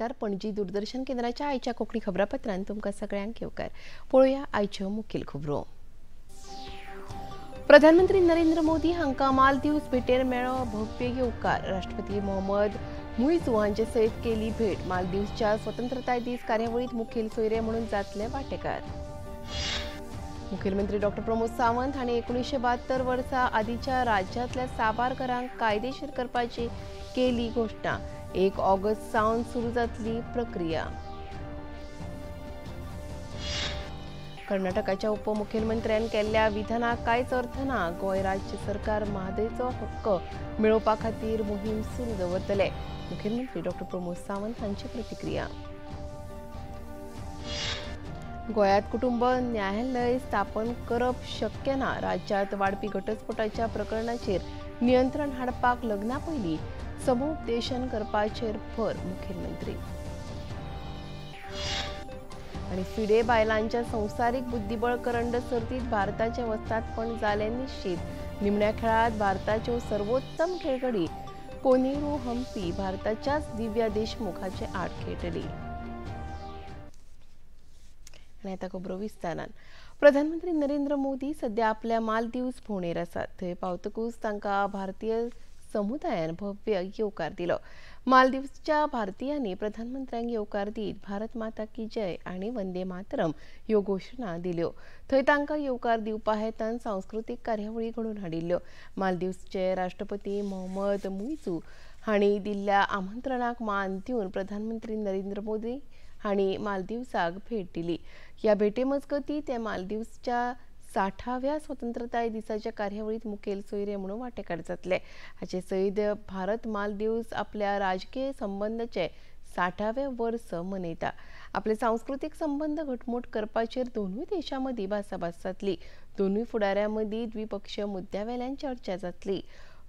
नमस्कार. पणजी दूरदर्शन केंद्राच्या आयच्या कोंकणी खबरापत्रान तुमकां सगळ्यांक येवकार. पळोवया आयच्यो मुखेल खबरो. प्रधानमंत्री नरेंद्र मोदी हांकां मालदीव्स भेटेर मेळ्ळो भव्य येवकार. राष्ट्रपती मोहम्मद मुइझू हांचे सयत केली भेट. मालदीव्सच्या स्वतंत्रताय दीस कार्यावळींत मुखेल सोयरे म्हणून जातले वांटेकार. मुखेलमंत्री डॉ प्रमोद सावंत हांणी 1972 वर्सा आदीच्या राज्यांतल्या साबार घरांक कायदेशीर करपाची केली घोशणा. 1 ऑगस्ट सावन सुरू जातली प्रक्रिया. कर्नाटकाच्या उपमुखेलमंत्र्यान केल्ल्या विधानाक कांयच अर्थ ना. गोंय राज्य सरकार म्हादयचो हक्क मेळोवपा खातीर मोहीम सुरू दवरतले. मुखेलमंत्री डॉ प्रमोद सावंत हांची प्रतिक्रिया. गोंयांत कुटुंब न्यायालय स्थापन करप शक्य ना. राज्यांत वाडपी घटस्फोटाच्या प्रकरणाचेर नियंत्रण हाडपाक लग्ना पयलीं समुपदेशन करपाचेर भर मुखेलमंत्री. आनी फिडे बायलांच्या संवसारीक बुद्धिबळ करंड सर्तींत भारताचें वस्तादपण जालें निश्चीत. निमण्या खेळांत भारताच्यो सर्वोत्तम खेळगडी कोनेरू हम्पी भारताच्याच दिव्या देशमुख हाचे आड खेळटली. आनी आतां खबरो विस्तारान. प्रधानमंत्री नरेंद्र मोदी सद्या आपल्या मालदीव्स भोंवडेर आसात. थंय पावतकूच तांकां भारतीय समुदायान भव्य येवकार दिलो. मालदीव्सच्या भारतीयांनी प्रधानमंत्र्यांक येवकार दीत भारत माता की जय आनी वंदे मातरम ह्यो घोशणा दिल्यो. थंय तांकां येवकार दिवपा हेतान सांस्कृतीक कार्यावळी घडोवन हाडिल्ल्यो. मालदीव्सचे राष्ट्रपती मोहम्मद मुइझू हांणी दिल्ल्या आमंत्रणाक मान दिवन प्रधानमंत्री नरेंद्र मोदी हांणी मालदीव्साक भेट दिली. ह्या भेटे मजगतीं ते मालदीव्सच्या 60व्या स्वतंत्रताय दिसाच्या कार्यावळींत मुखेल सोयरे म्हणून वांटेकार जातले. हाचे सयत भारत मालदीव्स आपल्या राजकीय संबंदाचे 60वें वर्स मनयता. आपले सांस्कृतीक संबंद घटमूट करपाचेर दोनूय देशां मदीं भासाभास जातली. दोनूय फुडाऱ्यां मदीं द्विपक्षीय मुद्द्या वेल्यान चर्चा जातली.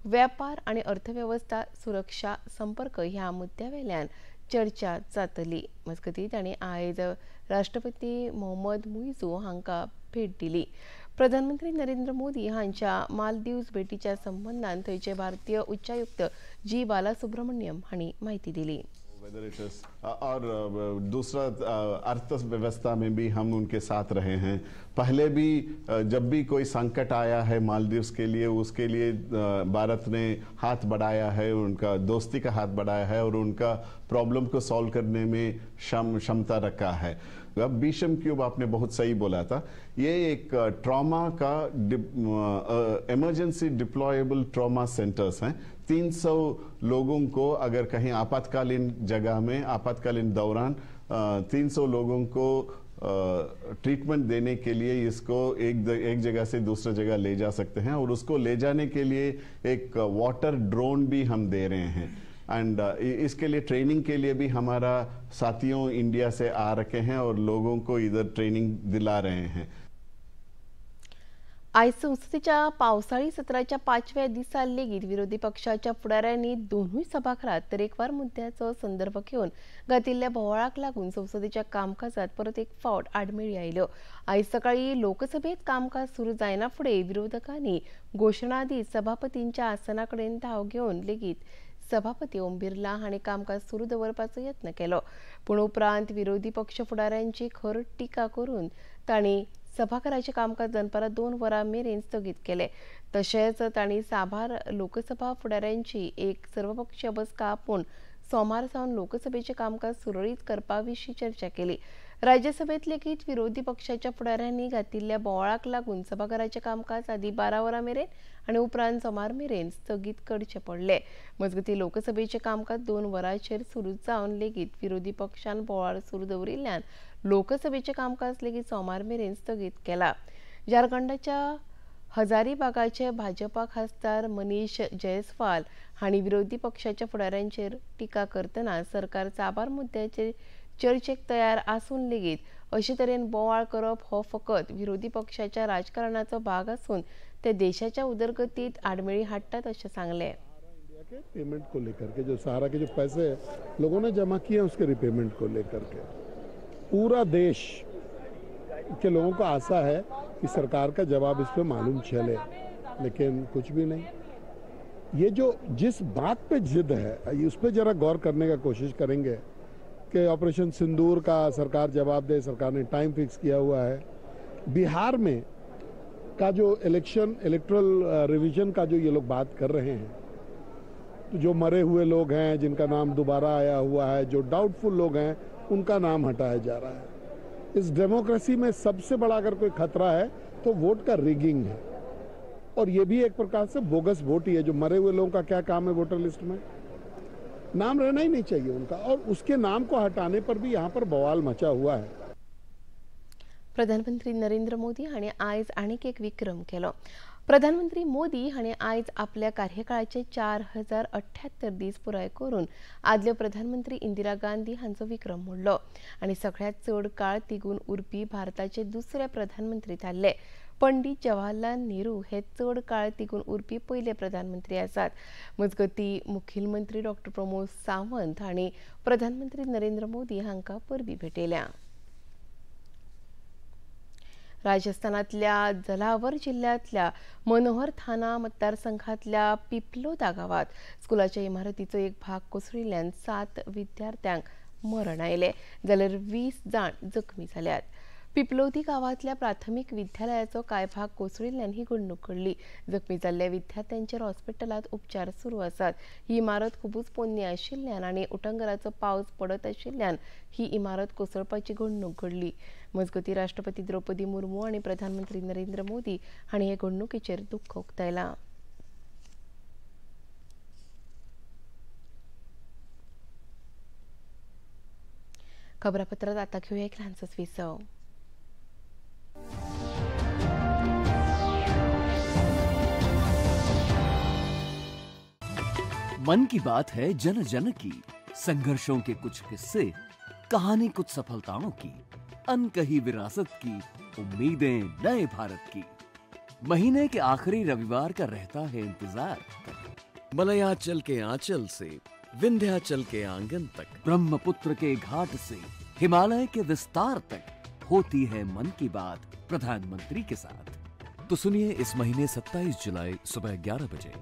वेपार आनी अर्थवेवस्था, सुरक्षा, संपर्क ह्या मुद्द्या वेल्यान चर्चा जातली. मजगतीं तांणी आयज राष्ट्रपती मोहम्मद मुइझू हांकां भेट दिली. प्रधानमंत्री नरेंद्र मोदी हांच्या मालदीव्स भेटीच्या संबंदान थंयचे भारतीय उच्चायुक्त जी बालासुब्रमण्यम हांणी म्हायती दिली. और दूसरा अर्थव्यवस्था में भी हम उनके साथ रहे हैं. पहले भी जब भी कोई संकट आया है मालदीव्स के लिए, उसके लिए भारत ने हाथ बढ़ाया है, उनका दोस्ती का हाथ बढ़ाया है और उनका प्रॉब्लम को सॉल्व करने में क्षमता रखा है. अब भीषम क्यूब आपने बहुत सही बोला था, ये एक ट्रॉमा का इमरजेंसी डिप्लॉयबल ट्रॉमा सेंटर्स हैं. 300 लोगों को अगर कहीं आपातकालीन जगह में आपातकालीन दौरान 300 लोगों को ट्रीटमेंट देने के लिए इसको एक जगह से दूसरे जगह ले जा सकते हैं और उसको ले जाने के लिए एक वाटर ड्रोन भी हम दे रहे हैं. एंड इसके लिए ट्रेनिंग के लिए भी हमारा साथियों इंडिया से आ रखे हैं और लोगों को इधर ट्रेनिंग दिला रहे हैं. आयज संसदेच्या पावसाळी सत्राच्या 5व्या दिसा लेगीत विरोधी पक्षाच्या फुडाऱ्यांनी दोनूय सभाघरांत तरेकवार मुद्द्याचो संदर्भ घेवन घातिल्ल्या बोवाळाक लागून संसदेच्या कामकाजात परत एक फावट आडमेळी आयल्यो. आयज सकाळीं लोकसभेत कामकाज सुरू जायना फुडें विरोधकांनी घोशणा दीत सभापतींच्या आसना कडेन धांव घेवन लेगीत सभापती ओम बिर्ला हांणी कामकाज सुरू दवरपाचो यत्न केलो. पूण उपरांत विरोधी पक्ष फुडाऱ्यांची खर टिका करून तांणी सभाघराचें कामकाज दनपारां 2 वरां मेरेन स्थगीत केलें. तशेंच तांणी साबार लोकसभा फुडाऱ्यांची एक सर्वपक्षीय बसका आपोवन सोमार सावन लोकसभेचें कामकाज सुरळीत करपा विशीं चर्चा केली. राज्यसभेत लेगीत विरोधी पक्षाच्या फुडाऱ्यांनी घातिल्ल्या बोवाळाक लागून सभाघराचें कामकाज आदीं 12 वरां मेरेन आनी उपरांत सोमार मेरेन स्थगीत करचें पडलें. मजगतीं लोकसभेचें कामकाज 2 वरांचेर सुरू जावन लेगीत विरोधी पक्षान बोवाळ सुरू दवरिल्ल्यान लोकसभेचें कामकाज लेगीत सोमार मेरेन स्थगीत केलां. झारखंडाच्या हजारीबागाचे भाजपा खासदार मनीष जयस्वाल हांणी विरोधी पक्षाच्या फुडाऱ्यांचेर टिका करतना सरकार साबार मुद्द्याचेर चर्चेक तयार आसून लेगीत अशे तरेन बोवाळ करप हो फकत विरोधी पक्षाच्या राजकारणाचो भाग आसून ते देशाच्या उदरगतीत आडमेळी हाडटात अशें सांगलें. पेमेंट को लेकर के जो सहारा के जो पैसे लोगों ने जमा किए उसके रिपेमेंट को लेकर के पूरा देश के लोगों को आशा है कि सरकार का जवाब इस पे मालूम चले, लेकिन कुछ भी नहीं. ये जो जिस बात पे जिद है उस पर जरा गौर करने का कोशिश करेंगे कि ऑपरेशन सिंदूर का सरकार जवाब दे, सरकार ने टाइम फिक्स किया हुआ है। बिहार में का जो इलेक्शन इलेक्ट्रल रिवीजन का जो ये लोग बात कर रहे हैं, तो जो मरे हुए लोग हैं, जिनका नाम दोबारा आया हुआ है, जो डाउटफुल लोग हैं, उनका नाम हटाया जा रहा है। इस डेमोक्रेसी में सबसे बड़ा अगर कोई खतरा है तो वोट का रिगिंग है, और ये भी एक प्रकार से बोगस वोट ही है। जो मरे हुए लोगों का क्या काम है वोटर लिस्ट में, नाम रहना ही नहीं चाहिए उनका, और उसके नाम को हटाने पर भी यहाँ पर बवाल मचा हुआ है। प्रधानमंत्री नरेंद्र मोदी हांणी आयज आनीक एक विक्रम केलो। प्रधानमंत्री मोदी हांणी आयज आपल्या कार्यकाळाचे 4078 दीस पुराय करून आदल्यो प्रधानमंत्री इंदिरा गांधी हांचो विक्रम मोडलो आनी सगळ्यांत चड काळ तिगून उरपी भारताचे दुसरे प्रधानमंत्री थारले। पंडित जवाहरलाल नेहरू हे चड काळ तिगून उरपी पयले प्रधानमंत्री आसात। मजगती मुखेलमंत्री डॉक्टर प्रमोद सावंत हांणी प्रधानमंत्री नरेंद्र मोदी हांकां परबीं भेटयल्या। राजस्थानातल्या जलावर जिल्ह्यातल्या मनोहर थाना मतदारसंघातल्या पिपलोदा गावात स्कुलाच्या इमारतीचो एक भाग कोसळिल्ल्यान 7 विद्यार्थ्यांक मरण आयलें जाल्यार 20 जाण जखमी जाल्यात। पिपलोदी गावातल्या प्राथमिक विद्यालयाचो कांय भाग कोसळिल्ल्यान ही घडणूक घडली। जखमी जाल्ल्या विद्यार्थ्यांचेर हॉस्पिटलांत उपचार सुरू आसात। ही इमारत खुबूच पोन्नी आशिल्ल्यान आनी उटंगराचो पावस पडत आशिल्ल्यान ही इमारत कोसळपाची घडणूक घडली। मजगती राष्ट्रपती द्रौपदी मुर्मू आनी प्रधानमंत्री नरेंद्र मोदी हांणी हे घडणुकेचेर दुख्ख उक्तायलां। खबरापत्रात आता घेऊया एक ल्हानसोच विसव। मन की बात है जन जन की, संघर्षों के कुछ किस्से, कहानी कुछ सफलताओं की, अनकही विरासत की, उम्मीदें नए भारत की। महीने के आखिरी रविवार का रहता है इंतजार। मलयाचल के आंचल से विंध्याचल के आंगन तक, ब्रह्मपुत्र के घाट से हिमालय के विस्तार तक होती है मन की बात प्रधानमंत्री के साथ। तो सुनिए इस महीने 27 जुलाई सुबह 11 बजे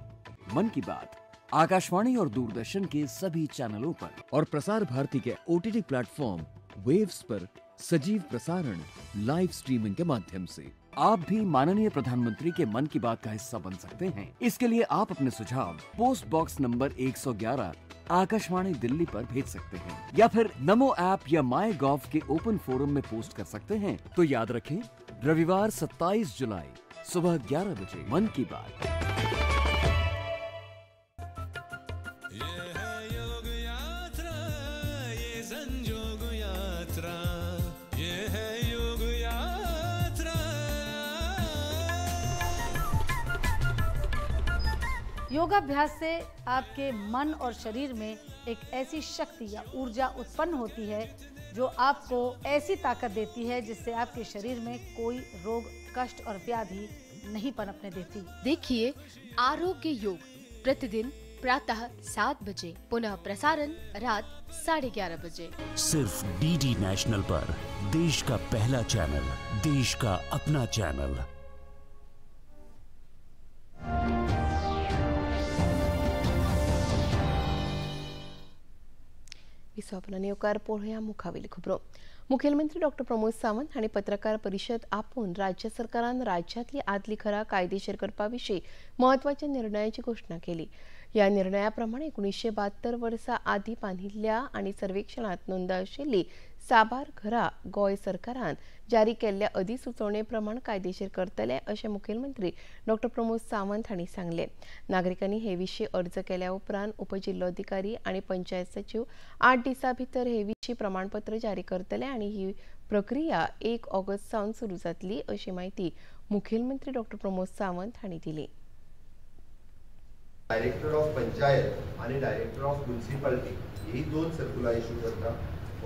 मन की बात आकाशवाणी और दूरदर्शन के सभी चैनलों पर और Prasar Bharati K OTT platform waves पर सजीव प्रसारण लाइव स्ट्रीमिंग के माध्यम से आप भी माननीय प्रधानमंत्री के मन की बात का हिस्सा बन सकते हैं। इसके लिए आप अपने सुझाव post box number 111 Akashvani Delhi पर भेज सकते हैं या फिर नमो ऐप या माई गॉव के ओपन फोरम में पोस्ट कर सकते हैं। तो याद रखें, रविवार 27 जुलाई सुबह 11 बजे मन की बात। योगाभ्यास से आपके मन और शरीर में एक ऐसी शक्ति या ऊर्जा उत्पन्न होती है जो आपको ऐसी ताकत देती है जिससे आपके शरीर में कोई रोग, कष्ट और व्याधि नहीं पनपने देती। देखिए आरोग्य योग प्रतिदिन प्रातः 7 बजे, पुनः प्रसारण रात 11:30 बजे, सिर्फ डीडी नेशनल पर। देश का पहला चैनल, देश का अपना चैनल। विसवपना येवकार पळोवया मुखावेली खबरो। मुखेलमंत्री डॉक्टर प्रमोद सावंत हांणी पत्रकार परिशद आपोवन राज्य सरकारान राज्यांतली आदली घरां कायदेशीर करपा विशीं म्हत्वाच्या निर्णयाची घोशणा केली। ह्या निर्णया प्रमाण 1972 वर्सा आदीं बांदिल्ल्या आनी सर्वेक्षणांत नोंद आशिल्ली साबार घरां गोंय सरकारान जारी केल्ल्या अधिसुचोवणे प्रमाण कायदेशीर करतले अशें मुखेलमंत्री डॉक्टर प्रमोद सावंत हांणी सांगलें। नागरिकांनी हे विशीं अर्ज केल्या उपरांत उपजिल्लोधिकारी आनी पंचायत सचीव 8 दिसां भितर हे विशीं प्रमाणपत्र जारी करतले आनी ही प्रक्रिया 1 ऑगस्ट सावन सुरू जातली अशी म्हायती मुखेलमंत्री डॉक्टर प्रमोद सावंत हांणी दिली। डायरेक्टर ऑफ पंचायत आणि डायरेक्टर ऑफ म्युनिसिपालिटी ही दोन सर्कुलर इश्यू करता।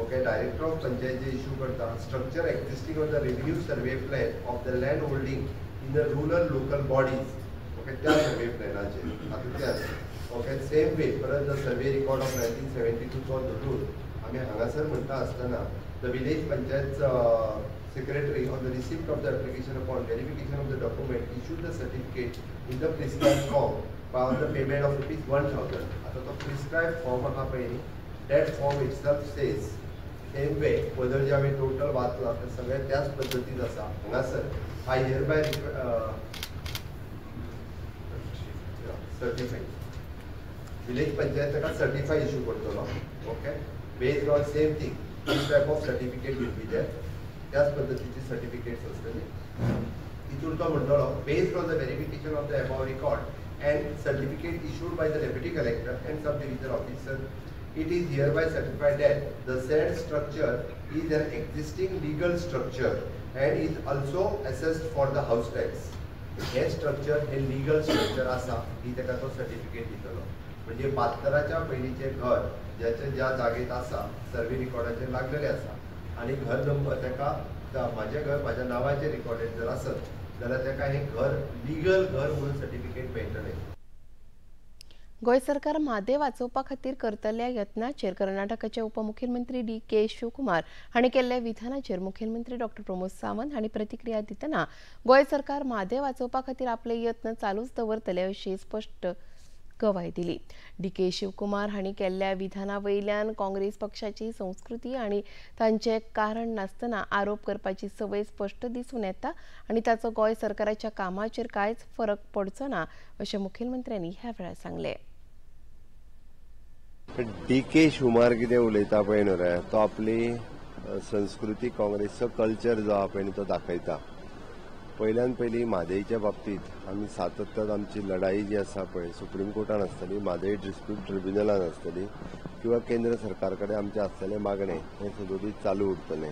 Okay, director of panchayat J issue करता structure existing on the revenue survey plan of the land holding in the rural local bodies. Okay, त्या सर्वे प्लॅनाचेर आतां ते आसा। ओके, सेम वे परत the survey record of 1972 चो धरून आमी हांगासर म्हणटा आसतना the village panchayat secretary on the receipt of the application upon verification of the document issue the certificate in the prescribe form on the payment of rupees 1000. आता तो prescribe form आहा पळय न्ही, that form itself says same way पदर जे हांवें total वाचलां तें सगळें त्याच पद्दतीन आसा. हांगासर I hereby certify village panchayat ताका सर्टिफाय इशू करतलो. Okay, based on same thing this type of certificate will be there. त्याच पद्दतीची सर्टिफिकेट्स आसतली. तितून तो म्हणटलो based on the verification of the above record and certificate issued by the deputy collector and sub division officer, it is hereby certified that the said structure is an existing legal structure and is also assessed for the house tax. Hey structure hey legal structure आसा ही ताका तो certificate दितलो. म्हणजे 72च्या पयलींचें घर ज्याचे ज्या जागेत आसा सर्वे रिकॉर्डाचेर लागलेलें आसा आनी घर नंबर ताका म्हाजें घर म्हाज्या नांवाचेर रिकॉर्डेड जर आसत जाल्यार ताका हें घर लिगल घर म्हणून सर्टिफिकेट मेळटलें. गोंय सरकार म्हादय वाचोवपा खातीर करतल्या यत्नाचेर कर्नाटकाचे उपमुख्यमंत्री डी के शिवकुमार हांणी केल्ल्या विधानाचेर मुख्यमंत्री डॉक्टर प्रमोद सावंत हांणी प्रतिक्रिया दितना गोंय सरकार म्हादय वाचोवपा खातीर आपले यत्न चालूच दवरतले अशी स्पश्ट गवाय दिली. डी के शिवकुमार हांणी केल्ल्या विधाना वयल्यान काँग्रेस पक्षाची संस्कृती आनी तांचे कारण नासतना आरोप करपाची संवय स्पश्ट दिसून येता आनी ताचो गोंय सरकाराच्या कामाचेर कांयच फरक पडचो ना अशें मुखेलमंत्र्यांनी ह्या वेळार सांगलें. डी के शिवकुमार कितें उलयता पळय न्हू रे, तो आपली संस्कृती काँग्रेसचो कल्चर जो आहा पळय न्हू तो दाखयता. पयल्यान पयलीं म्हादयच्या बाबतींत आमी सातत्यान आमची लढाई जी आसा पळय सुप्रीम कोर्टान आसतली, म्हादय डिस्प्यूट ट्रिब्युनलान आसतली किंवा केंद्र सरकार कडेन आमचें आसतलें मागणें हें सदोदीत चालू उरतलें.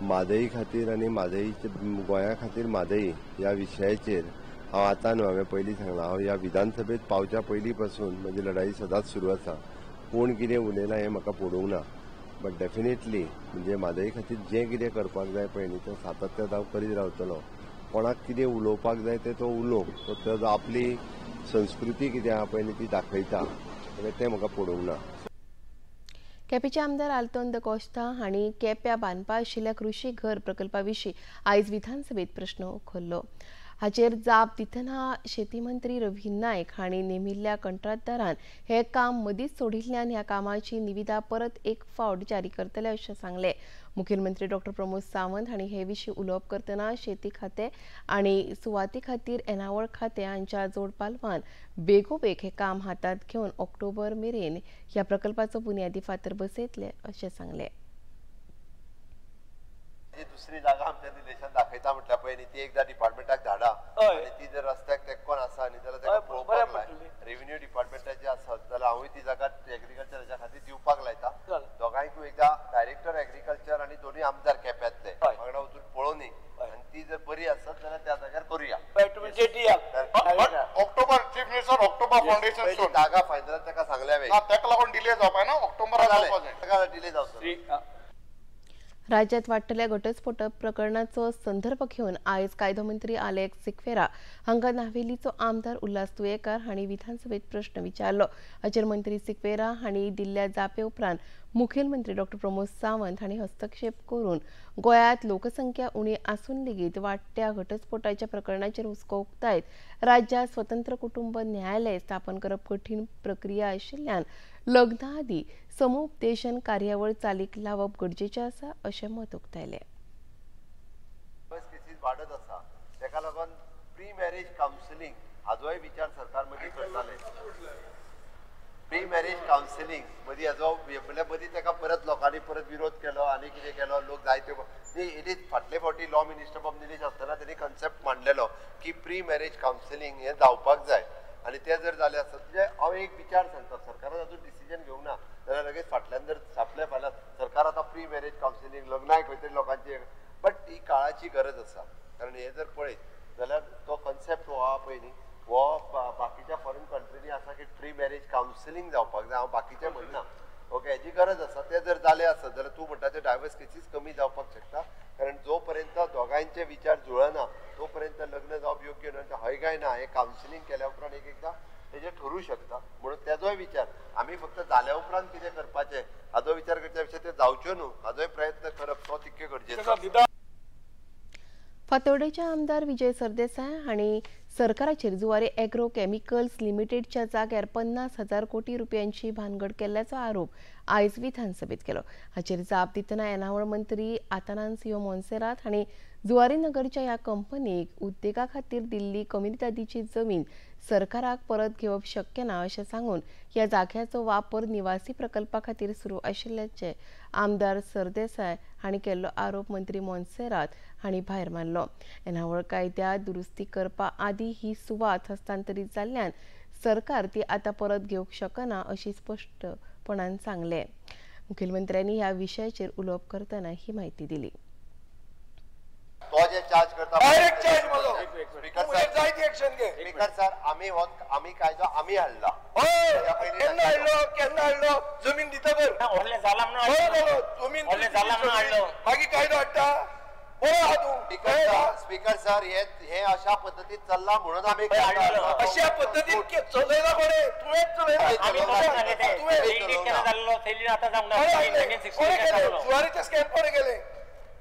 म्हादई खातीर आनी म्हादयचे गोंया खातीर म्हादई ह्या विशयाचेर हांव आतां न्हू, हांवें पयलीं सांगलां, हांव ह्या विधानसभेंत पावच्या पयलीं पासून म्हजी लढाई सदांच सुरू आसा. कोण कितें उलयलां हें म्हाका पडूंक ना, बट डेफिनेटली म्हणजे म्हादई खातीर जें कितें करपाक जाय पळय न्ही तें सातत्यान हांव करीत रावतलो. कोणाक कितें उलोवपाक जाय तें तो उलोवंक, तो आपली संस्कृती कितें आहा पळय न्ही ती दाखयता, तें म्हाका पडूंक ना. केपेंचे आमदार आल्तोन the Costa हांणी केप्यां बांदपा आशिल्ल्या कृशी घर प्रकल्पा विशीं आयज विधानसभेत प्रश्न उखल्लो. हाचेर जाप दितना शेती मंत्री रवी नायक हांणी नेमिल्ल्या कंत्राटदारान हें काम मदींच सोडिल्ल्यान ह्या कामाची निविदा परत एक फावट जारी करतले अशें सांगलें. मुखेलमंत्री डॉक्टर प्रमोद सावंत हांणी हे विशीं उलोवप करतना शेती खातें आनी सुवाती खातीर येणावळ खातें हांच्या जोडपालवान बेगोबेग हें काम हातांत घेवन ऑक्टोबर मेरेन ह्या प्रकल्पाचो बुन्यादी फातर बसयतले अशें सांगलें. दुसरी जागा आमच्या निलेशान दाखयता म्हटल्या पळय न्ही ती एकदा डिपार्टमेंटाक धाडा आनी ती जर रस्त्याक तेंकोन आसा न्ही जाल्यार ताका पळोवपाक लाय. रेव्हेन्यू डिपार्टमेंटाची आसत जाल्यार हांवूय ती जागा एग्रीकल्चराच्या खातीर दिवपाक लायता. दोगांयकूय एकदा डायरेक्टर एग्रीकल्चर आनी दोनूय आमदार केप्यांतले वांगडा वचून पळोवनी आनी ती जर बरी आसत जाल्यार त्या जाग्यार करुया. October chief minister October foundation जागा फायनल ताका सांगल्या ताका लागून डिले जावपाक ना, ऑक्टोबर डिले जावचो. राज्यात वाडटल्या घटस्फोट प्रकरणाचो संदर्भ घेवन आयज कायदो मंत्री आलेक्स सिक्वेरा हांकां नावेलीचो आमदार उल्हास तुयेकार हांणी विधानसभेत प्रश्न विचारलो. हाचेर मंत्री सिक्वेरा हांणी दिल्ल्या जापे उपरांत मुखेलमंत्री डॉक्टर प्रमोद सावंत हांणी हस्तक्षेप करून गोंयांत लोकसंख्या उणी आसून लेगीत वाडट्या घटस्फोटाच्या प्रकरणाचेर हुस्को उक्तायत राज्यात स्वतंत्र कुटुंब न्यायालय स्थापन करप कठीण प्रक्रिया आशिल्ल्यान लग्ना आदीं समुपदेशन कार्यावळ चालीक लावप गरजेचें आसा अशें मत उक्तायलें. केसीस वाडत आसा ताका लागून प्री मॅरेज कावन्सिलींग हाजोय विचार सरकार मदीं करताले. प्री मॅरेज कावन्सिलींग मदीं हाजो म्हणल्यार मदीं ताका परत लोकांनी परत विरोध केलो आनी कितें केलो, लोक जायते it is फाटले फावटी लॉ मिनिस्टर बाब निलेश आसतना तेणी कन्सेप्ट मांडलेलो की प्री मॅरेज कावन्सिलींग हें जावपाक जाय आनी तें जर जालें आसत म्हणजे हांव एक विचार सांगता, सरकारान अजून डिसिजन घेवंक ना जाल्यार लगेच फाटल्यान जर छापलें फाल्यां सरकार आतां प्री मॅरेज कावन्सिलींग लग्नाक खंय तरी लोकांची, बट he काळाची गरज आसा. कारण हें जर पळयत जाल्यार तो कन्सेप्ट हो आहा पळय न्ही हो बाकीच्या फॉरेन कंट्रीनी आसा की प्री मॅरेज कावन्सिलींग जावपाक जाय. हांव बाकीचें म्हणना, ओके, हेजी गरज आसा. तें जर जालें आसत जाल्यार तूं म्हणटा ते डायवर्स केसीस कमी जावपाक शकता. कारण जो पर्यंत दोगांयचे विचार जुळना तो पर्यंत लग्न जावप योग्य न्हय, हय काय ना हें कावन्सिलींग केल्या उपरांत एक एकदां तेजेर ठरूं शकता. म्हणून तेजोय विचार आमी फक्त जाल्या उपरांत कितें करपाचें हाजो विचार करच्या पेक्षा तें जावच्यो न्हू हाजोय प्रयत्न करप तो तितकें गरजेचो. फातोर्डेचे आमदार विजय सरदेसाय हांणी सरकाराचेर जुवारी एग्रो केमिकल्स लिमिटेडच्या जाग्यार 50,000 कोटी रुपयांची भानगड केल्ल्याचो आरोप आयज विधानसभेत केलो. हाचेर जाप दितना येणावळ मंत्री आतानासियो मोन्सेरात हांणी जुवारी नगरच्या ह्या कंपनीक उद्देगा खातीर दिल्ली कम्युनिदादीची जमीन सरकाराक परत घेवप शक्य ना अशें सांगून ह्या जाग्याचो वापर निवासी प्रकल्पा खातीर सुरू आशिल्ल्याचे आमदार सरदेसाय हांणी केल्लो आरोप मंत्री मोन्सेरात हांणी भायर मारलो. येणावळ कायद्यात दुरुस्ती करपा आदी ही सुवात हस्तांतरीत जाल्ल्यान सरकार ती आतां परत घेवंक शकना अशी स्पश्टपणान सांगलें. मुखेलमंत्र्यांनी ह्या विशयाचेर उलोवप करतना ही म्हायती दिली. तो जे चार्ज करता डायरेक्ट चार्ज म्हजो स्पीकर सर जायती एक्शन घे. स्पीकर सर आमी हो आमी कायदो आमी हाडला. हय केन्ना हाडलो केन्ना हाडलो जमीन दिता कर व्हडलें जाला म्हणून जमीन व्हडलें जाला म्हणून हाडलो मागीर कायदो हाडटा बरो आहा तूं. स्पीकर सर हे अशा पद्दतीन चल्ला म्हणून आमी अशा पद्दतीन चलयला कोणे तुवेंच चलयला. जुवारीचे स्कॅम कोणे केले?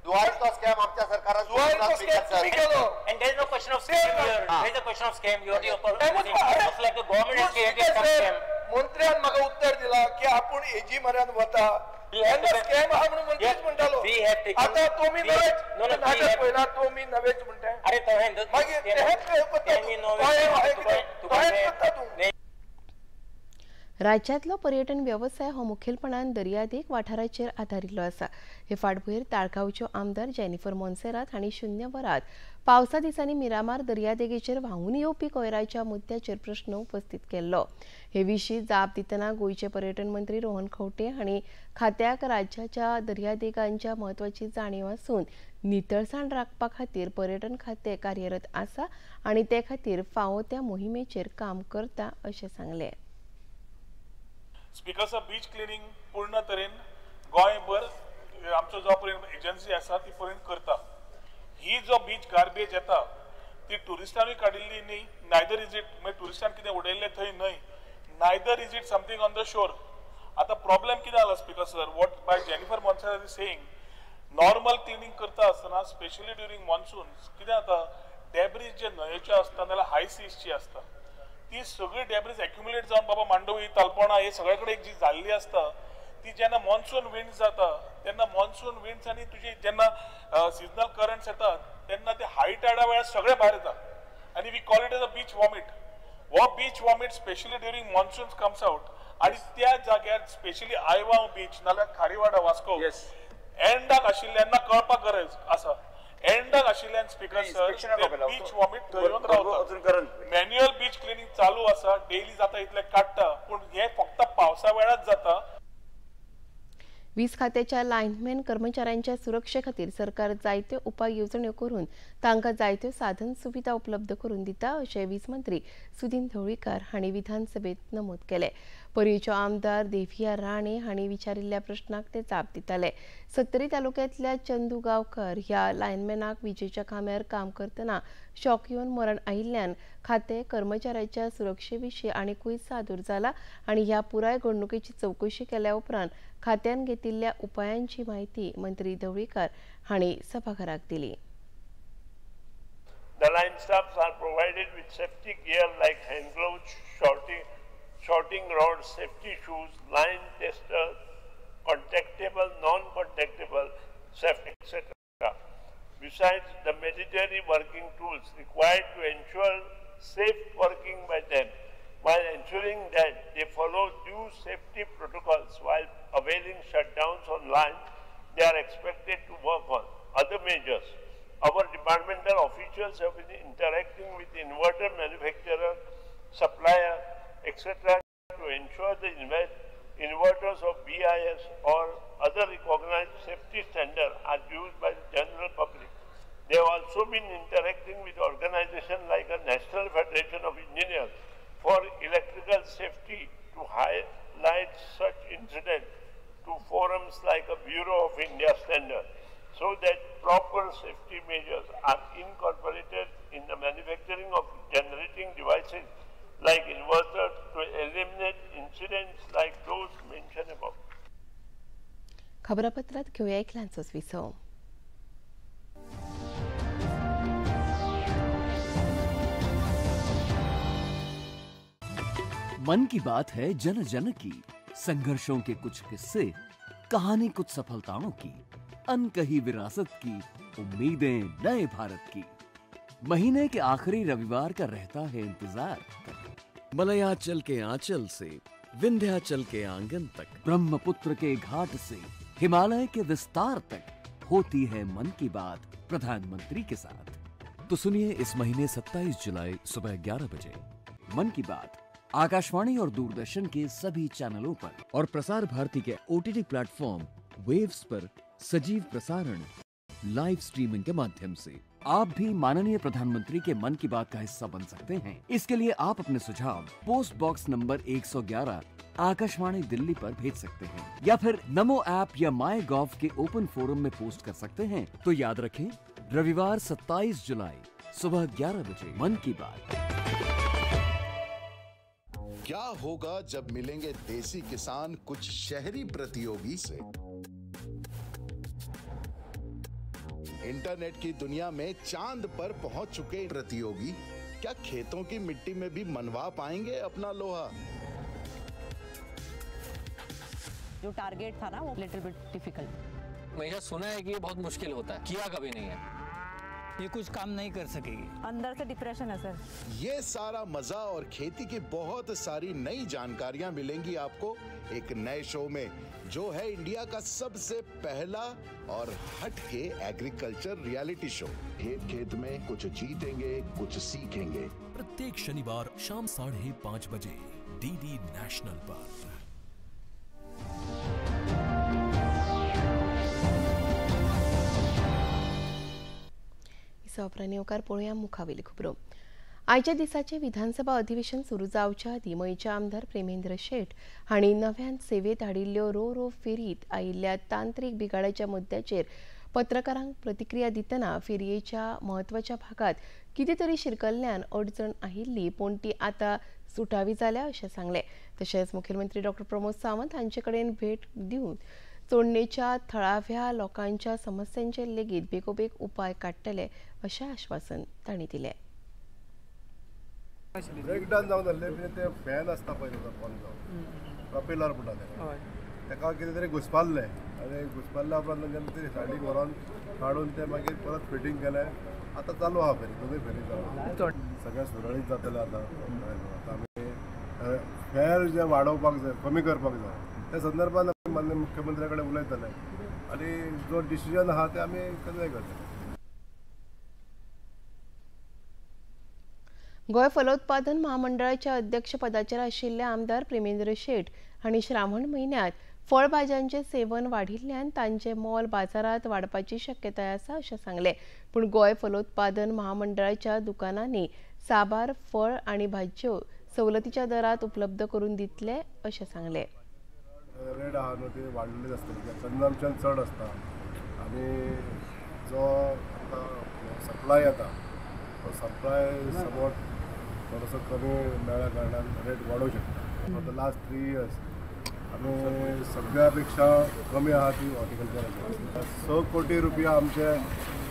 जुवारीचो स्कॅम आमच्या सरकारान जुवारीचो स्कॅम तुम्ही केलो. And there is no question of scam here. There is a question of scam. You are almost like the government has created some scam. मंत्र्यान म्हाका उत्तर दिला की आपूण एजी म्हऱ्यान वता स्कॅम आहा म्हणून मंत्रीच म्हणटालो. आतां तुमी नवेच नाटक पळयला तुमी नवेच म्हणटा. अरे मागीर तेहेच करता तूं. राज्यांतलो पर्यटन वेवसाय हो मुखेलपणान दर्यादेग वाठाराचेर आदारिल्लो आसा. हे फाटभुंयेर ताळगांवच्यो आमदार जेनिफर मोन्सेरात हांणी 0 वरात पावसा दिसांनी मिरामार दर्यादेगेचेर व्हांवून येवपी कोयराच्या मुद्द्याचेर प्रश्न उपस्थित केल्लो. हे विशीं जाप दितना गोंयचे पर्यटन मंत्री रोहन खंवटे हांणी खात्याक राज्याच्या दर्यादेगांच्या म्हत्वाची जाणीव आसून नितळसाण राखपा खातीर पर्यटन खातें कार्यरत आसा आनी ते खातीर फावो त्या मोहिमेचेर काम करता अशें सांगलें. स्पीकर साहेब बीच क्लिनींग पूर्ण तरेन गोंयभर आमचो जो पर्यंत एजन्सी आसा ती पर्यंत करता. ही जो बीच गार्बेज येता ती ट्युरिस्टांनी काडिल्ली न्ही, नायदर is it मागीर ट्युरिस्टान कितें उडयल्लें थंय न्हय, neither is it something on the shore. आतां प्रॉब्लेम कितें जाला speaker sir, what by Jennifer Monserrate is saying, normal cleaning करता आसतना स्पेशली ड्युरींग मॉन्सून कितें जाता, डेब्रीज जे न्हंयेच्यो आसता नाजाल्यार हाय सीजची आसता ती सगळी डेब्रीज एक्युमुलेट जावन बाबा मांडवी तालपोणा हे सगळे कडेन जी जाल्ली आसता ती जेन्ना मॉन्सून विंड्स जाता तेन्ना मॉन्सून विंड्स आनी तुजी जेन्ना सिजनल करंट्स येतात तेन्ना ते हाय टायडा वेळार सगळे भायर येता आनी we call it as a beach vomit. हो beach vomit specially during monsoons comes out आनी त्या जाग्यार स्पेशली आयवाव बीच नाल्यार खारीवाडा वास्को एंडाक आशिल्ल्यांना कळपाक गरज आसा. एंडाक आशिल्ल्यान स्पीकर सर बीच वॉमिट थंय येवन रावता. मॅन्युअल बीच क्लिनींग चालू आसा, डेली जाता इतले काडटा, पूण हे फक्त पावसा वेळार जाता. वीज खात्याच्या लायनमॅन कर्मचाऱ्यांच्या सुरक्षे खातीर सरकार जायत्यो उपाय येवजण्यो करून तांकां जायत्यो साधन सुविधा उपलब्ध करून दिता अशें वीज मंत्री सुदिन ढवळीकार हांणी विधानसभेत नमूद केलें. पर्येच्यो आमदार देविया राणे हांणी विचारिल्ल्या प्रश्नाक ते जाप दिताले. सत्तरी तालुक्यांतल्या चंदू गांवकर ह्या लायनमॅनाक विजेच्या खांब्यार काम करतना शॉक येवन मरण आयिल्ल्यान खातें कर्मचाऱ्यांच्या सुरक्षे विशीं आनिकूय सादूर जाला आनी ह्या पुराय घडणुकेची चवकशी केल्या उपरांत खात्यान घेतिल्ल्या उपायांची म्हायती मंत्री ढवळीकार हांणी सभाघराक दिली. The line staffs are provided with safety gear like hand gloves, shorting rods, safety shoes, line testers, contactable, non-contactable, safety, etc. Besides the mandatory working tools required to ensure safe working by them, while ensuring that they follow due safety protocols while availing shutdowns on lines they are expected to work on. Other measures, our departmental officials have been interacting with inverter manufacturer, supplier, etc. to ensure the inverters of BIS or other recognized safety standards are used by the general public. They have also been interacting with organizations like the National Federation of Engineers for Electrical Safety to highlight such incidents to forums like a Bureau of India Standard, so that proper safety measures are incorporated in the manufacturing of generating devices like inverters to eliminate incidents like those mentioned above. खबरापत्रात घेऊया एक ल्हानसोच विसव. मन की बात है जन जन की, संघर्षों K कुछ किस्से, कहानी कुछ सफलताओं की, अनकही विरासत की, उम्मीदें नए भारत की। महीने के आखिरी रविवार का रहता है इंतजार। मलयाचल के आंचल से विंध्याचल के आंगन तक, ब्रह्मपुत्र के घाट से हिमालय के विस्तार तक होती है मन की बात प्रधानमंत्री के साथ। तो सुनिए इस महीने 27 जुलाई सुबह 11 बजे मन की बात आकाशवाणी और दूरदर्शन के सभी चैनलों पर और Prasar Bharati K OTT platform waves पर सजीव प्रसारण लाइव स्ट्रीमिंग के माध्यम से। आप भी माननीय प्रधानमंत्री के मन की बात का हिस्सा बन सकते हैं। इसके लिए आप अपने सुझाव post box number 111 Akashvani Delhi पर भेज सकते हैं या फिर नमो ऐप या माई गॉव के ओपन फोरम में पोस्ट कर सकते हैं। तो याद रखें, रविवार 27 जुलाई सुबह 11 बजे मन की बात। क्या होगा जब मिलेंगे देसी किसान कुछ शहरी प्रतियोगी से? इंटरनेट की दुनिया में चांद पर पहुंच चुके प्रतियोगी क्या खेतों की मिट्टी में भी मनवा पाएंगे अपना लोहा? जो टारगेट था ना वो लिटिल बिट डिफिकल्ट। मैंने सुना है कि ये बहुत मुश्किल होता है, किया कभी नहीं है, ये कुछ काम नहीं कर सकेगी। अंदर से डिप्रेशन है सर। ये सारा मजा और खेती की बहुत सारी नई जानकारियां मिलेंगी आपको एक नए शो में, जो है इंडिया का सबसे पहला और हटके एग्रीकल्चर रियलिटी शो। खेत खेत में कुछ जीतेंगे कुछ सीखेंगे। प्रत्येक शनिवार शाम 5:30 बजे डीडी नेशनल पर। उपरांत पळोवया मुखावेली खबरो। आयच्या दिसाचें विधानसभा अधिवेशन सुरू जावच्या आदीं मयेचे आमदार प्रेमेंद्र शेट हांणी नव्यान सेवेत हाडिल्ल्यो रो रो फेरीत आयिल्ल्या तांत्रीक बिगाडाच्या मुद्द्याचेर पत्रकारांक प्रतिक्रिया दितना फेरयेच्या म्हत्वाच्या भागात कितें तरी शिरकल्ल्यान अडचण आयिल्ली पूण ती आतां सुटावी जाल्या अशें सांगलें। तशेंच मुखेलमंत्री डॉ प्रमोद सावंत हांचे कडेन भेट दिवन चोडणेच्या थळाव्या लोकांच्या समस्यांचेर लेगीत बेगोबेग उपाय काडटले अशें आश्वासन तांणी दिलें। ब्रेकडावन जावन जाल्लें कितें ते फॅन आसता पळय ताजो प्रोपेलर म्हणटा तेका कितें तरी घुसपाल्लें आनी घुसपाल्ल्या उपरांत तेंच्यांनी ते सायडीक व्हरोन काडून ते मागीर परत फिटींग केलें। आतां चालू आहा फेरी, दोनूय फेरी चालू, सगळें सुरळीत जातलें। आतां आतां आमी फेर जे वाडोवपाक जाय, कमी करपाक जाय, त्या संदर्भात माननीय मुख्यमंत्र्या कडेन उलयतले आनी जो डिसिजन आहा ते आमी कन्वे करतले। गोंय फलोत्पादन महामंडळाच्या अध्यक्षपदाचेर आशिल्ले आमदार प्रेमेंद्र शेट हांणी श्रावण म्हयन्यांत फळभाज्यांचें सेवन वाडिल्ल्यान तांचें मोल बाजारांत वाडपाची शक्यताय आसा अशें सांगलें। पूण गोंय फलोत्पादन महामंडळाच्या दुकानांनी साबार फळ आनी भाजयो सवलतीच्या दरांत उपलब्ध करून दितले अशें सांगलें। रेट आहा न्हू ती वाडलेली आसतली कित्याक कन्जम्पशन चड आसता आनी जो आतां सप्लाय येता तो सप्लाय समोर थोडोसो कमी मेळ्ळ्या कारणान रेट वाडोवंक शकता। फॉर the last 3 years आमी सगळ्या पेक्षा कमी आहा ती हॉर्टिकल्चराची। 6 कोटी रुपया आमचे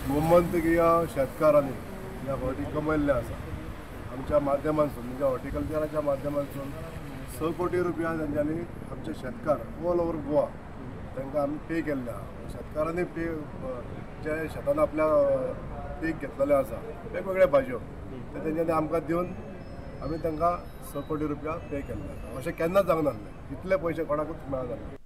गोमंतकीय शेतकारांनी ह्या फावटी कमयल्ले आसा आमच्या माध्यमांतसून, म्हणजे हॉर्टिकल्चराच्या माध्यमांतसून 6 कोटी रुपया तेंच्यांनी आमचे शेतकार ऑल ओवर गोवा तांकां आमी पे केल्ले आहा। शेतकारांनी पे जे शेतान आपल्या पीक घेतलेलें आसा वेगवेगळे भाजयो ते तेंच्यांनी आमकां दिवन आमी तांकां 6 कोटी रुपया पे केल्ले आसा। अशें केन्नाच जावंक नासलें, इतले पयशे कोणाकूच मेळनासले।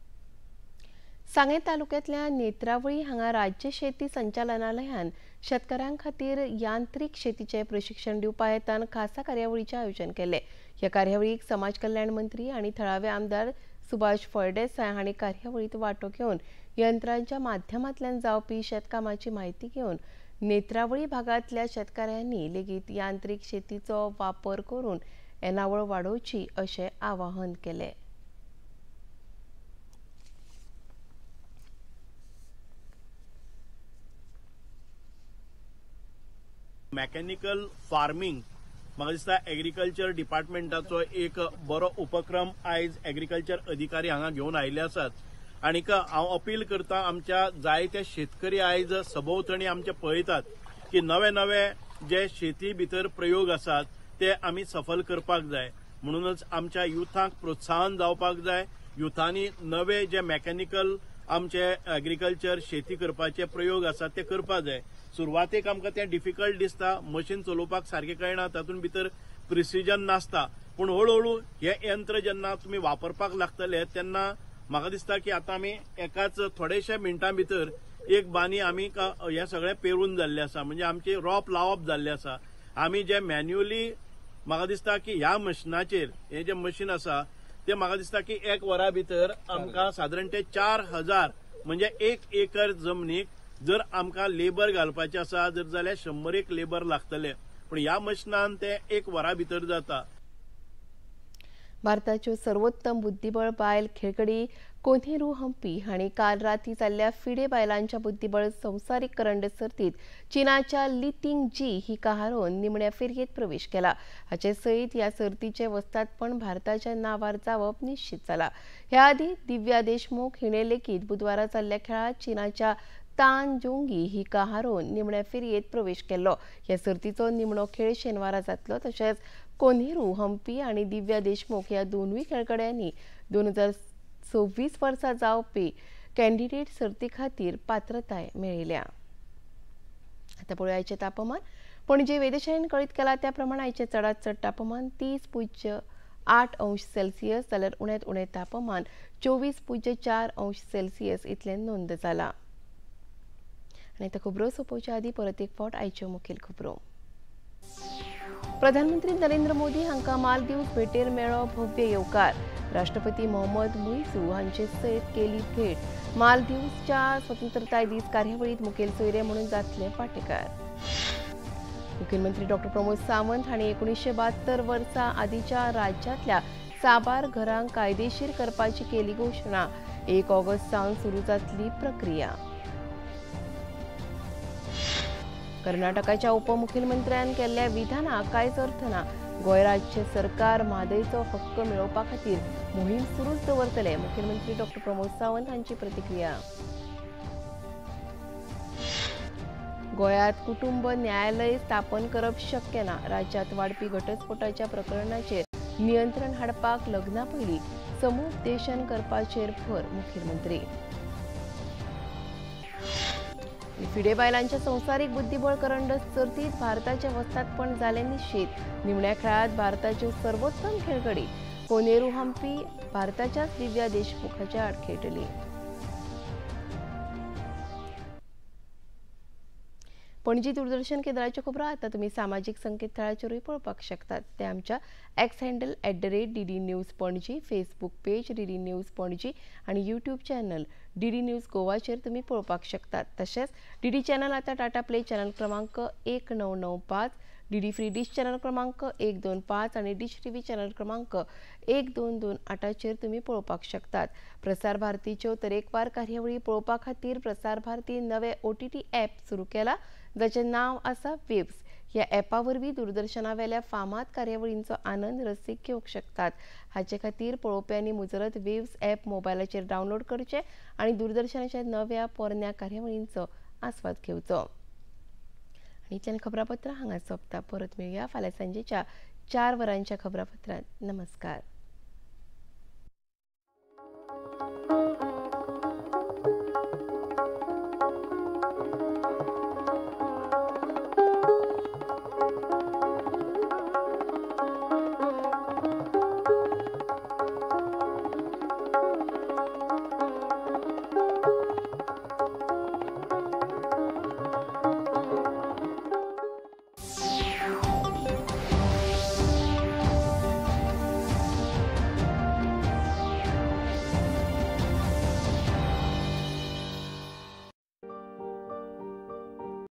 सांगें तालुक्यांतल्या नेत्रावळी हांगा राज्य शेती संचालनालयान शेतकारां खातीर यांत्रिक शेतीचें प्रशिक्षण दिवपा हेतान खासा कार्यावळीचें आयोजन केलें। ह्या कार्यावळीक समाज कल्याण मंत्री आनी थळावे आमदार सुभाष फळदेसाय हांणी कार्यावळींत वांटो घेवन यंत्रांच्या माध्यमांतल्यान जावपी शेतकामाची म्हायती घेवन नेत्रावळी भागांतल्या शेतकारांनी लेगीत यांत्रिक शेतीचो वापर करून येणावळ वाडोवची अशें आवाहन केलें। मॅकॅनिकल फार्मिंग म्हाका दिसता एग्रीकल्चर डिपार्टमेंटाचो एक बरो उपक्रम आयज एग्रीकल्चर अधिकारी हांगा घेवन आयिल्ले आसात आनीक हांव अपील करता आमच्या जायते शेतकरी आयज सभोवतणी आमचे पळयतात की नवे नवे जे शेती भितर प्रयोग आसात ते आमी सफल करपाक जाय। म्हणूनच आमच्या युथांक प्रोत्साहन जावपाक जाय. युथांनी नवे जे मॅकॅनिकल आमचे एग्रीकल्चर शेती करपाचे प्रयोग आसात ते करपाक जाय. सुरवातेक आमकां तें डिफिकल्ट दिसता, मशीन चलोवपाक सारकें कळना, तातूंत भितर प्रिसिजन नासता, पूण हळूहळू हे यंत्र जेन्ना तुमी वापरपाक लागतले तेन्ना म्हाका दिसता की आतां आमी एकाच थोडेशे मिनटां भितर एक बानी आमी हे सगळें पेरून जाल्लें आसा, म्हणजे आमची रोप लावप जाल्लें आसा. आमी जे मॅन्युअली म्हाका दिसता की ह्या मशिनाचेर हे जे मशीन आसा ते म्हाका दिसता की एक वरा भितर आमकां सादारण ते 4000 म्हणजे 1 एकर जमनीक जर आमकां लेबर घालपाचें आसा जर जाल्यार 100 लेबर लागतले, पूण ह्या मशिनान ते 1 वरा भितर जाता. भारताच्यो सर्वोत्तम बुद्धिबळ बायल खेळगडी कोनेरू हम्पी हांणी काल राती जाल्ल्या फिडे बायलांच्या बुद्धिबळ संवसारीक करंड सर्तीत चीनाच्या लितिंग जी हिका हारोवन निमण्या फेरयेत प्रवेश केला. हाचे सयत ह्या सर्तीचें वस्तादपण भारताच्या नांवार जावप निश्चित जाला. ह्या आदीं दिव्या देशमुख हिणें लेगीत बुधवारा जाल्ल्या खेळांत चीनाच्या तान जोंगी हिका हारोवन निमण्या फेरयेत प्रवेश केल्लो. ह्या सर्तीचो निमणो खेळ शेनवारा जातलो. तशेंच कोनेरू हम्पी आनी दिव्या देशमुख ह्या दोनूय खेळगड्यांनी 2026 वर्सा जावपी कॅन्डिडेट सर्ती खातीर पात्रताय मेळयल्या. आतां पळोवया आयचें तापमान. पणजे वेधशाळेन कळीत केलां त्या प्रमाण आयचें चडांत चड तापमान 30.8 अंश सेल्सियस जाल्यार उण्यांत उणें तापमान 24.4 अंश सेल्सियस इतलें नोंद जालां. आनी आतां खबरो सोंपोवच्या आदीं परत एक फावट आयच्यो मुखेल खबरो. प्रधानमंत्री नरेंद्र मोदी हांकां मालदीव भेटेर मेळ्ळो भव्य येवकार. राष्ट्रपती मोहम्मद मुइझू हांचे सयत केली भेट. मालदीवच्या स्वतंत्रताय दीस कार्यावळींत मुखेल सोयरे म्हणून जातले वांटेकार. मुख्यमंत्री डॉ प्रमोद सावंत हांणी 1972 वर्सा आदींच्या राज्यांतल्या साबार घरांक कायदेशीर करपाची केली घोशणा. 1 ऑगस्ट सावन सुरू जातली प्रक्रिया. कर्नाटकाच्या उपमुख्यमंत्र्यान केल्ल्या विधानाक कांयच अर्थ ना. गोंय राज्य सरकार म्हादयचो हक्क मेळोवपा खातीर मोहीम सुरूच दवरतले. मुख्यमंत्री डॉ प्रमोद सावंत हांची प्रतिक्रिया. गोंयांत कुटुंब न्यायालय स्थापन करप शक्य ना. राज्यांत वाडपी घटस्फोटाच्या प्रकरणाचेर नियंत्रण हाडपाक लग्ना पयलीं समुपदेशन करपाचेर भर मुखेलमंत्री. फिडे बायलांच्या संवसारीक बुद्धिबळ करंड सर्तीत भारताचें वस्तादपण जालें निश्चित. निमण्या खेळांत भारताच्यो सर्वोत्तम खेळगडी कोनेरू हम्पी भारताच्याच दिव्या देशमुखाच्या आड खेळटली. पणजी दूरदर्शन केंद्राच्यो खबरो आतां तुमी सामाजीक संकेतथळाचेरूय पळोवपाक शकतात. ते आमच्या X handle @DD News Panaji, Facebook page DD News Panaji आनी यूट्यूब चॅनल DD news गोवाचेर तुमी पळोवपाक शकतात. तशेंच DD channel आतां टाटा प्ले चॅनल क्रमांक 1995, DD free dish channel क्रमांक 125 आनी डिश टीव्ही चॅनल क्रमांक 1228चेर तुमी पळोवपाक शकतात. प्रसार भारतीच्यो तरेकवार कार्यावळी पळोवपा खातीर प्रसार भारती नवे OTT app सुरू केला जाचें नांव आसा वेव्स. ह्या ॲपा वरवीं दूरदर्शनावेल्या फामाद कार्यावळींचो आनंद रसीक घेवंक शकतात. हाचे खातीर पळोवप्यांनी मुजरत वेव्स ॲप मोबायलाचेर डावनलोड करचें आनी दूरदर्शनाच्या नव्या पोरण्या कार्यावळींचो आस्वाद घेवचो. आनी इतल्यान खबरापत्रां हांगा सोंपता. परत मेळया फाल्यां सांजेच्या 4 वरांच्या खबरापत्रांत. नमस्कार.